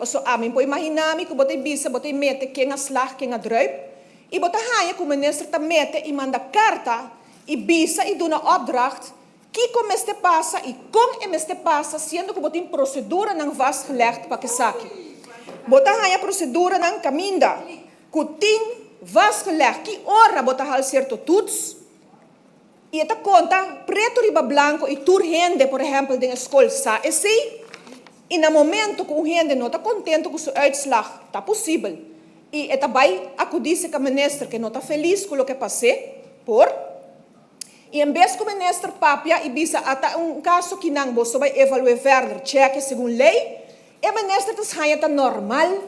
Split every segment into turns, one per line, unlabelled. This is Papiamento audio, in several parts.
Paso ami por imaginá mi ku bo ta bisa, bo ta mete ken a slag, ken a druip. I bo ta haña ku minister ta mete i manda karta i bisa i duna opdracht kiko mester pasa i kon e mester pasa, siendo ku bo tin proceduranan vastgelegd pa esaki. Bo ta haña proceduranan kaminda ku tin vastgelegd ki ora bo ta hal sierto toets i e ta konta pretu riba blanku i tur hende, por ehèmpel, den skol sa esei. I na momento ku un hende no ta kontentu ku su uitslag, ta posibel. I e ta bai akudí serka minister ku no ta felis ku loke pas'é, por. I en bes ku minister papia i bisa ata un kaso ku nan boso bai evaluá verder, check segun lei, e minister ta haña ta normal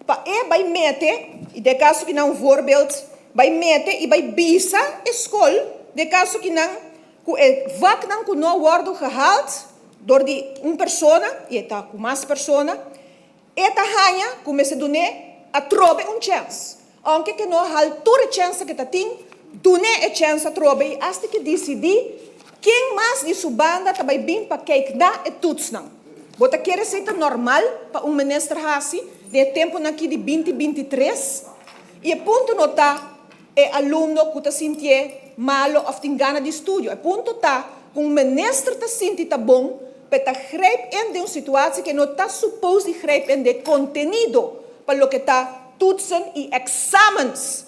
pa e bai mete, i den kaso ku nan un voorbeeld, bai mete i bai bisa e skol, den kaso ku nan ku e vaknan ku no wòrdu gehaald dor di un persona, i ta ku mas persona, e ta haña ku mester dun'é atrobe un chèns. Aunke ku no haal tur e chèns ku ta tin, dun'é e chèns atrobe i hasta ku disidí ken mas di su banda ta bai bin pa kijk na e toetsnan. Bo ta kere esei ta normal pa un minister hasi den e temponan aki di 2023? I e punto no ta e alumno ku ta sintié malo òf tin gana di studio. E punto ta ku un minister ta sinti ta bon, pa ta grijp in den un situatie ku no ta supposed di grijp in den kontenido pa loke ta toetsen i examens.